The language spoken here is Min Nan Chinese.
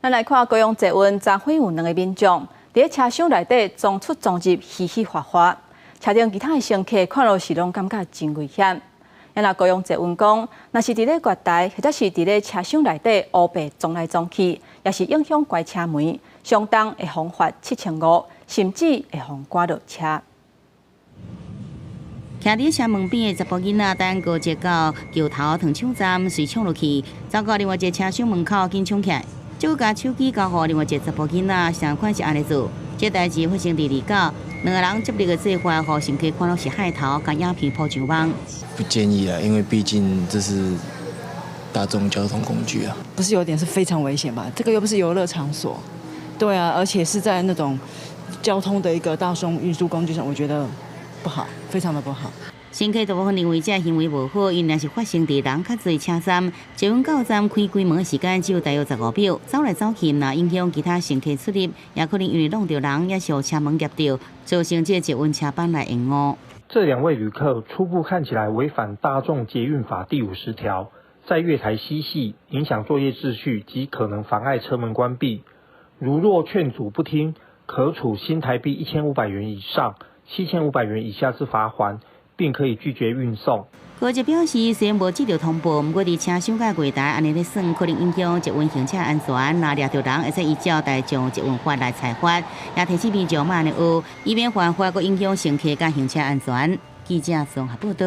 咱來看高雄捷運昨昏有兩个民眾佇咧車廂內底裝出裝入，嘻嘻哈哈，車頂其他的乘客看落是攏感覺真危險。若高雄捷運講，若是佇咧月台或者是佇咧車廂內底烏白撞來撞去，也是影響關車門，相當會予罰7500，甚至會予趕落車。徛佇車門邊的查埔囡仔等高捷到橋頭糖廠站，隨衝落去，走到另外一个車廂門口緊衝起來，就共手機交予另外一个查埔囡仔，相款是按呢做。這代誌發生佇二九，兩个人接力的做法，予乘客看攏是害頭，共影片鋪上網。不建議啊，因為畢竟這是大眾交通工具啊。不是有點是非常危險吧？這個又不是遊樂場所，對啊，而且是在那種交通的一個大眾運輸工具上，我覺得不好，非常的不好。乘客大部分認為這行為無好，因若是發生佇人較濟車站，捷運到站開關門的時間只有大約15秒，走來走去，若影響其他乘客出入，也可能因為挵著人，也是予車門夾著，造成這个捷運車班來延誤。這兩位旅客初步看起來違反大眾捷運法第50條，在月台嬉戲，影響作業秩序及可能妨礙車門關閉。如若勸阻不聽，可處新台幣1500元以上7500元以下之罰鍰，並可以拒絕運送。高捷表示，雖然無接著通報，毋過佇車廂佮月台按呢咧耍，可能影響捷運行車安全。若掠著人，會使依照大眾捷運法來裁罰。也提醒民眾莫按呢學，以免犯法，閣影響乘客佮行車安全。記者綜合報導。